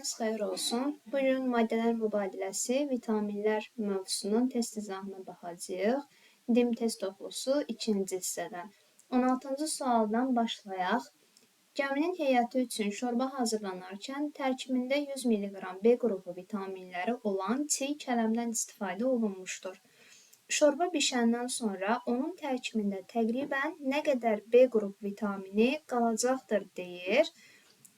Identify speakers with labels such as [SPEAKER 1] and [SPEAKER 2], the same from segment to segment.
[SPEAKER 1] Vaxtınız xeyir olsun. Bu gün maddələr mübadiləsi, vitaminlər mövzusunun test izahına baxacağıq. DİM test toplusu 2-ci hissədən. 16-cı sualdan başlayaq. Gəminin heyəti üçün şorba hazırlanarkən tərkibində 100 mq B qrupu vitaminləri olan çiy kələmdən istifadə olunmuşdur. Şorba bişəndən sonra onun tərkibində təqribən nə qədər B qrup vitamini qalacaqdır deyir.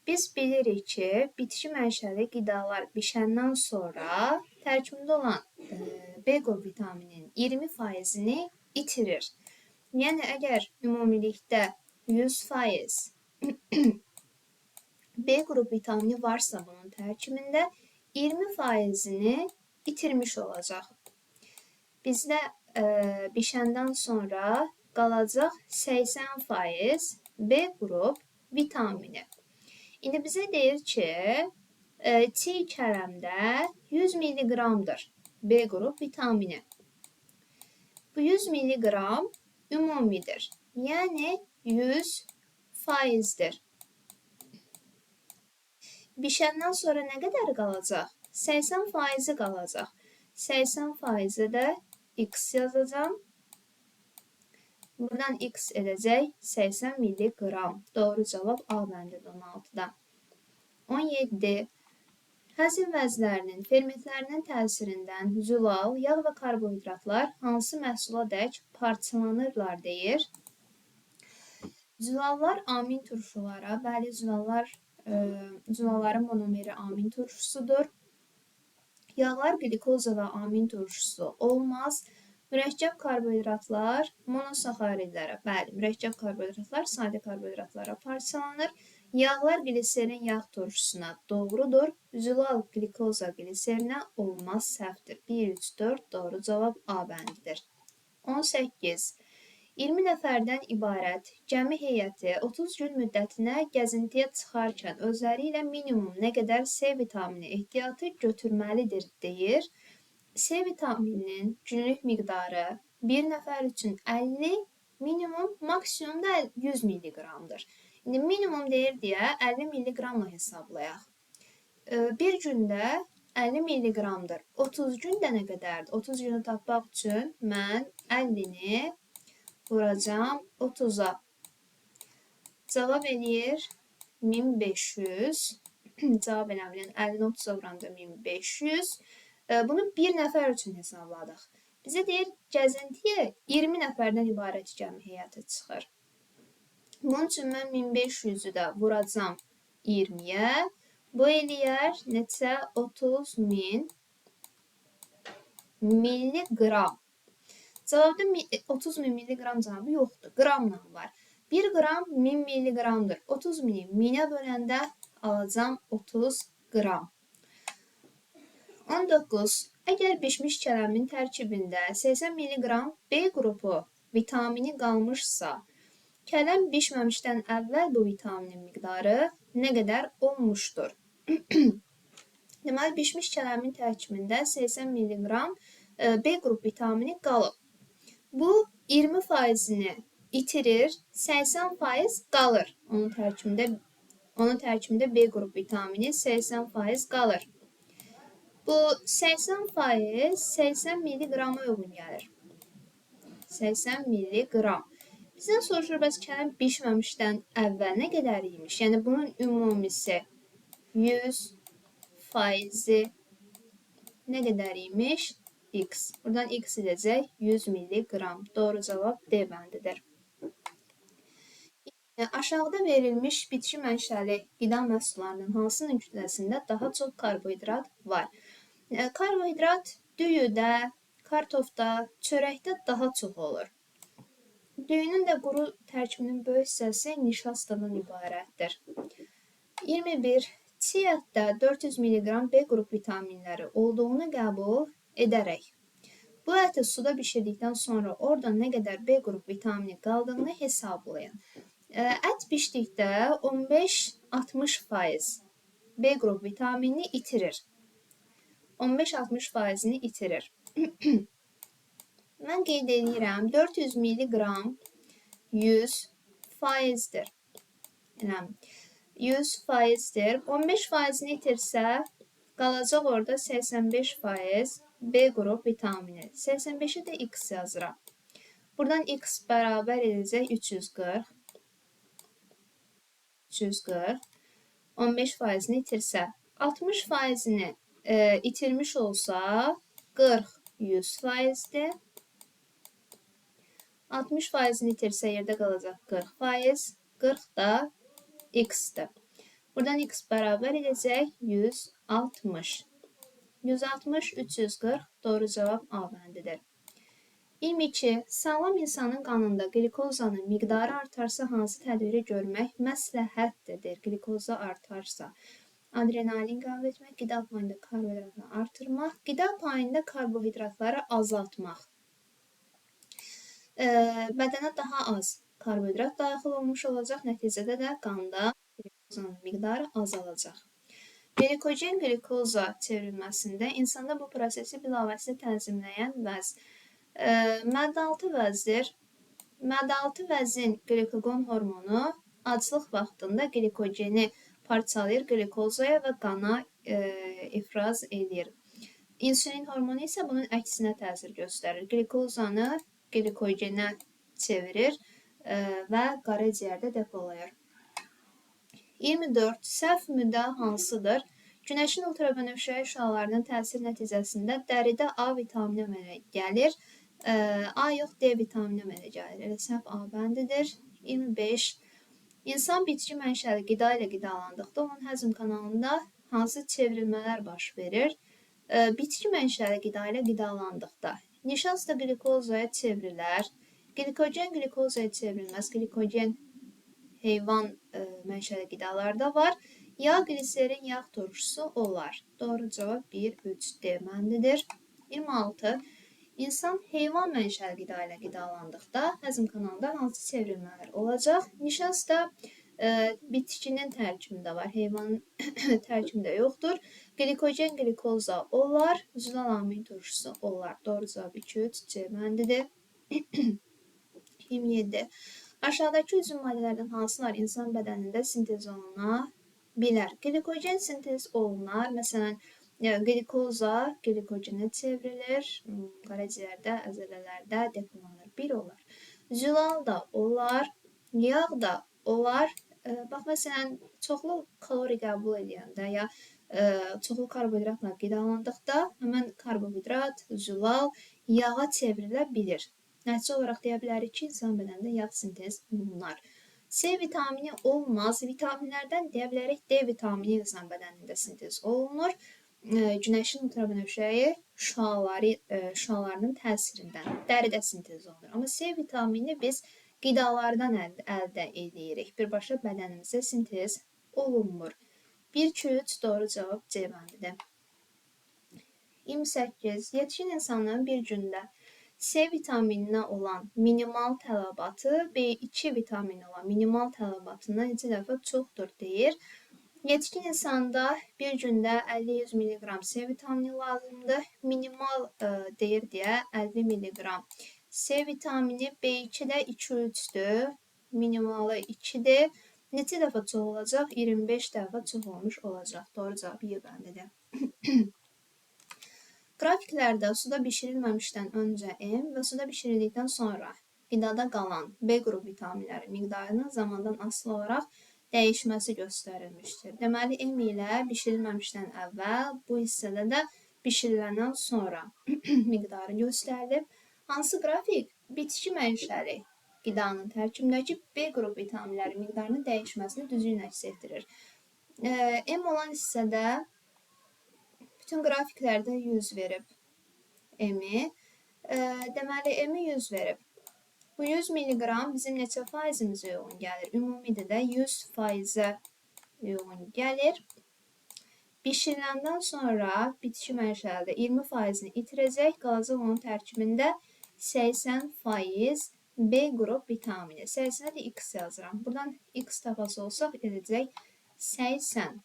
[SPEAKER 1] Biz bilirik ki, bitki mənşəli qidalar bişəndən sonra tərkibində olan B qrup vitamininin 20%-ni itirir. Yəni, əgər ümumilikdə 100% B qrup vitamini varsa bunun tərkibində 20%-ni itirmiş olacaq. Bizdə bişəndən sonra qalacaq 80% B qrup vitamini. İndi bizə deyir ki, çiy kələmdə 100 milliqramdır B qrup vitamini. Bu 100 milliqram ümumidir. Yəni 100%-dir. Bişəndən sonra nə qədər qalacaq? 80%-i qalacaq. 80%-ə də X yazacağam. Buradan X edəcək 80 milliqram. Doğru cavab A bəndidir 16-da. 17. Həzm vəzlərinin fermentlərinin təsirindən zülal, yağ və karbohidratlar hansı məhsula dək parçalanırlar deyir. Zülallar amin turşulara, bəli, zülalların monomeri amin turşusudur. Yağlar qlikoza və amin turşusu olmaz. Mürəkkəb karbohidratlar monosaxaridlərə, bəli, mürəkkəb karbohidratlar sadə karbohidratlara parçalanır. Yağlar gliserin yağ turşusuna doğrudur. Zülal qlikoza qliserinə olmaz, səhvdir. 1, 3, 4 doğru cavab A bəndidir. 18. 20 nəfərdən ibarət gəmi heyəti 30 gün müddətinə gəzintiyə çıxarkən özləri ilə minimum nə qədər C vitamini ehtiyatı götürməlidir deyir. C vitamininin günlük miqdarı bir nəfər üçün 50, minimum, maksimum da 100 milliqramdır. İndi minimum deyir deyə 50 milliqramla hesablayaq. Bir gündə 50 milliqramdır. 30 gündə nə qədərdir? 30 günü tapmaq üçün mən 50-ni vuracağam 30-a. Cavab eləyir 1500. Cavab elə bilin 50-ni 30-a vuranda 1500. Bunu bir nəfər üçün hesabladıq. Bizə deyir, gəzintiyə 20 nəfərdən ibarət gəmi heyəti çıxır. Bunun üçün mən 1500-ü də vuracam 20-yə. Bu eləyər neçə? 30.000 milliqram. Cavabda 30.000 milliqram cavabı yoxdur. Qramla var. 1 qram 1000 milliqramdır. 30.000-i 1000-ə böləndə alacam 30 qram. 19. Əgər bişmiş kələmin tərkibində 80 milliqram B qrupu vitamini qalmışsa, kələm bişməmişdən əvvəl bu vitaminin miqdarı nə qədər olmuşdur? Deməli, bişmiş kələmin tərkibində 80 milliqram B qrup vitamini qalıb. Bu 20%-ni itirir, 80% qalır. Onun tərkibində B qrup vitamini 80% qalır. Bu 80% 80 milliqrama uyğun gəlir. 80 milliqram. Bizdən soruşur, bəs kələm bişməmişdən əvvəl nə qədər imiş? Yəni, bunun ümumisi 100%-i nə qədər imiş? X. Buradan X edəcək 100 milliqram. Doğru cavab D bəndidir. Aşağıda verilmiş bitki mənşəli qida məhsullarının hansının kütləsində daha çox karbohidrat var? Karbohidrat düyüdə, kartofda, çörəkdə daha çox olur. Düyünün də quru tərkibinin böyük hissəsi nişastadan ibarətdir. 21. Çiy ətdə 400 mq B qrup vitaminləri olduğunu qəbul edərək, bu əti suda bişirdikdən sonra orada nə qədər B qrup vitamini qaldığını hesablayın. Ət bişdikdə 15-60% B qrup vitaminini itirir. 15-60%-ni itirir. Mən qeyd edirəm, 400 milliqram 100%-dir. 100%-dir. 15%-ni itirsə, qalacaq orada 85% B qrup vitamini. 85-i də X yazıram. Buradan X bərabər edəcək 340. 340. 15%-ni itirsə, 60%-ni itirmiş olsa 40 100%-dir. 60%-ni itirsə yerdə qalacaq 40%. 40 da X-dir. Buradan X bərabər edəcək 160. 160, 340 doğru cavab A bəndidir. 22. Sağlam insanın qanında qlikozanın miqdarı artarsa hansı tədbiri görmək məsləhətdir? Qlikoza artarsa. Adrenalin qəbul etmək, qida payında karbohidratları artırmaq, qida payında karbohidratları azaltmaq. Bədənə daha az karbohidrat daxil olmuş olacaq, nəticədə də qanda qlikozanın miqdarı azalacaq. Glikogen qlikoza çevrilməsində insanda bu prosesi bilavasitə tənzimləyən vəz. Mədəaltı vəzdir. Mədəaltı vəzin glikoqon hormonu aclıq vaxtında glikogeni parçalayır qlikozaya və qana ifraz edir. İnsülin hormonu isə bunun əksinə təsir göstərir. Qlikozanı glikogenə çevirir və qaraciyərdə depolayır. 24. Səhv müddəa hansıdır? Günəşin ultrabənövşəyi şüalarının təsir nəticəsində dəridə A vitamini əmələ gəlir. A yox, D vitamini əmələ gəlir. Elə səhv A bəndidir. 25. İnsan bitki mənşəli qida ilə qidalandıqda onun həzm kanalında hansı çevrilmələr baş verir? Bitki mənşəli qida ilə qidalandıqda nişasta qlikozaya çevrilər, glikogen qlikozaya çevrilməz, glikogen heyvan mənşəli qidalarda var. Yağ, gliserin, yağ turşusu olar. Doğru cavab 1, 3 D bəndidir. 26. İnsan heyvan mənşəli qida ilə qidalandıqda həzm kanalında hansı çevrilmələr olacaq? Nişasta bitkinin tərkibində var, heyvanın tərkibində yoxdur. Glikogen, qlikoza olar, zülal amin turşusu olar. Doğru cavab 2, 3 C bəndidir. 27. Aşağıdakı üzüm maddələrdən hansılar insan bədənində sintez oluna bilər? Glikogen sintez olunar. Məsələn, qlikoza glikogenə çevrilir, qaraciyərdə, əzələlərdə depolanır. Bir olar. Zülal da olar, yağ da olar. Bax, məsələn, çoxlu kalori qəbul edəndə ya çoxlu karbohidratla qidalandıqda həmən karbohidrat, zülal yağa çevrilə bilir. Nəticə olaraq deyə bilərik ki, insan bədənində yağ sintez olunar. C vitamini olmaz. Vitaminlərdən deyə bilərik D vitamini insan bədənində sintez olunur. Günəşin ultrabənövşəyi şüalarının təsirindən dəridə sintez olunur. Amma C vitamini biz qidalardan əldə edirik. Birbaşa bədənimizdə sintez olunmur. 1, 2, 3 doğru cavab C bəndidir. 28. Yetişkin insanın bir gündə C vitamininə olan minimal tələbatı B2 vitamini olan minimal tələbatından neçə dəfə çoxdur deyir. Yetişkin insanda bir gündə 50-100 mq C vitamini lazımdır. Minimal deyir deyə 50 mq C vitamini B2 də 2-3-dür. Minimalı 2-dir. Neçə dəfə çox olacaq? 25 dəfə çox olmuş olacaq. Doğru cavab Y bəndidir. Qrafiklərdə suda bişirilməmişdən öncə M və suda bişirildikdən sonra qidada qalan B qrup vitaminləri miqdarının zamandan asılı olaraq dəyişməsi göstərilmişdir. Deməli, M ilə bişirilməmişdən əvvəl, bu hissədə də bişiriləndən sonra miqdarı göstərilib. Hansı qrafik bitki mənşəli qidanın tərkibindəki B qrup vitaminləri miqdarının dəyişməsini düzgün əks etdirir? M olan hissədə bütün qrafiklərdə 100 verib M-i. Deməli, M-i 100 verib. Bu 100 milliqram bizim neçə faizimizə uyğun gəlir? Ümumidə də 100%-ə uyğun gəlir. Bişiriləndən sonra bitki mənşəlidə 20%-ni itirəcək. Qalacaq onun tərkibində 80% B qrup vitamini. 80-ə də X yazıram. Buradan X tapası olsaq edəcək 80.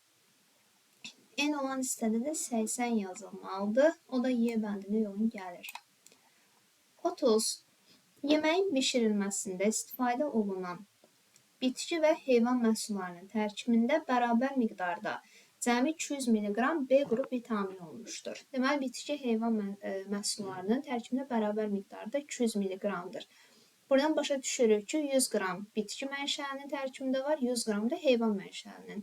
[SPEAKER 1] N olan hissədə də 80 yazılmalıdır. O da Y bəndinə uyğun gəlir. 30. Yeməyin bişirilməsində istifadə olunan Bitki və heyvan məhsullarının tərkibində bərabər miqdarda cəmi 200 mq B qrup vitamini olmuşdur. Deməli, bitki heyvan məhsullarının tərkibində bərabər miqdarda 200 mq-dır. Buradan başa düşürük ki, 100 qram bitki mənşəlinin tərkibində var, 100 qram da heyvan mənşəlinin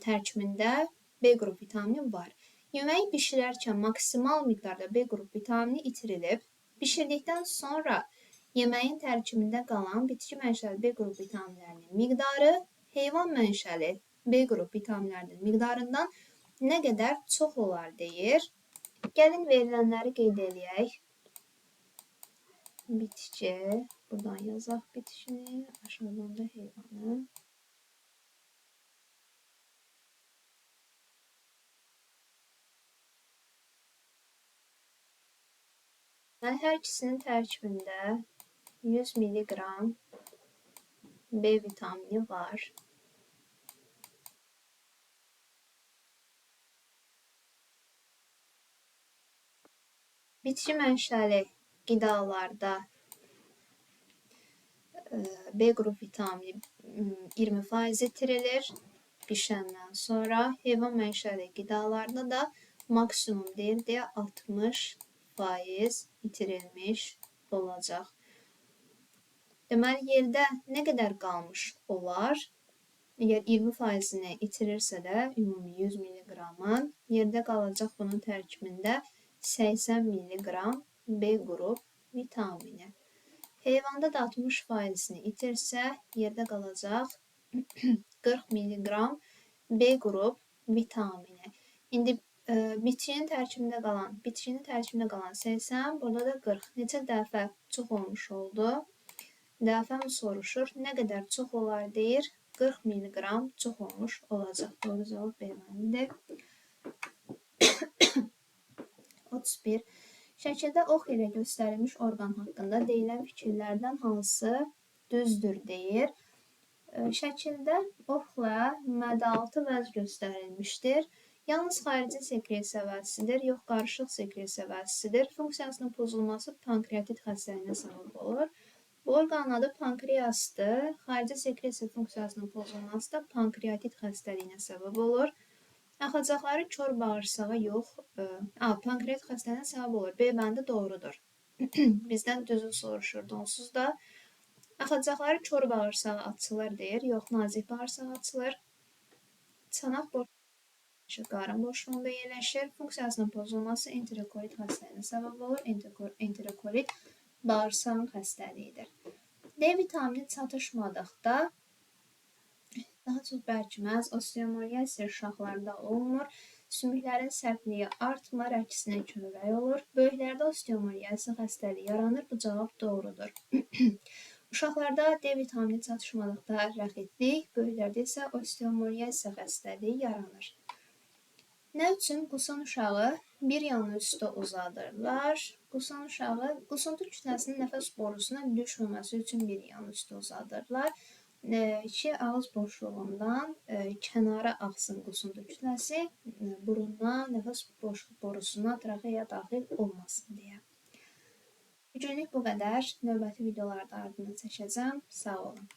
[SPEAKER 1] tərkibində B qrup vitamini var. Yeməyi bişirərkən maksimal miqdarda B qrup vitamini itirilib. Bişirdikdən sonra yeməyin tərkibində qalan bitki mənşəli B qrup vitaminlərinin miqdarı heyvan mənşəli B qrup vitaminlərinin miqdarından nə qədər çox olar deyir. Gəlin verilənləri qeyd eləyək. Bitki, buradan yazaq bitkini, aşağıdan da heyvanı. Yəni, hər ikisinin tərkibində 100 mq B vitamini var. Bitki mənşəli qidalarda B qrup vitamini 20% itirilir bişəndən sonra. Heyvan mənşəli qidalarda da maksimum deyir deyə 60% itirilmiş olacaq. Deməli, yerdə nə qədər qalmış olar? Əgər 20%-ni itirirsə də, ümumi 100 mq-ın yerdə qalacaq bunun tərkibində 80 mq B qrup vitamini. Heyvanda da 60%-ni itirsə, yerdə qalacaq 40 mq B qrup vitamini. İndi bitkinin tərkibində qalan 80, burada da 40. Neçə dəfə çox olmuş oldu? Dəfəmi soruşur. Nə qədər çox olar deyir? 40 mq çox olmuş olacaq. Doğru cavab B bəndidir. 31. Şəkildə ox ilə göstərilmiş orqan haqqında deyilən fikirlərdən hansı düzdür deyir. Şəkildə oxla mədəaltı vəz göstərilmişdir. Yalnız xarici sekresiya vəzisidir, yox qarışıq sekresiya vəzisidir. Funksiyasının pozulması pankreatit xəstəliyinə səbəb olur. Bu orqanın adı pankreasdır. Xarici sekresiya funksiyasının pozulması da pankreatit xəstəliyinə səbəb olur. Axacaqları kor bağırsağa yox, pankreat xəstəliyinə səbəb olur. B bəndi doğrudur. Bizdən düzü soruşurdu onsuz da. Axacaqları kor bağırsağa açılır deyir. Yox, nazik bağırsağa açılır. Çanaq boşluğu qarın boşluğunda yerləşir. Funksiyasının pozulması enterokolit xəstəliyinə səbəb olur. Enterokolit bağırsağın xəstəliyidir. D vitamini çatışmadıqda daha çox bərkiməz, osteomiyeliya uşaqlarda olmur, sümüklərin sərtliyi artmır, əksinə kövrək olur. Böyüklərdə osteomiyeliya xəstəliyi yaranır. Bu cavab doğrudur. Uşaqlarda D vitamini çatışmadıqda rəxitlik, böyüklərdə isə osteomiyeliya xəstəliyi yaranır. Nə üçün qusan uşağı bir yanı üstə uzadırlar? Qusan uşağı qusuntu kütləsinin nəfəs borusuna düşməməsi üçün bir yanı üstə uzadırlar ki, ağız boşluğundan kənara axsın qusuntu kütləsi, buruna, nəfəs borusuna, traxeya daxil olmasın deyə. Bugünlük bu qədər. Növbəti videolarda ardını çəkəcəm. Sağ olun.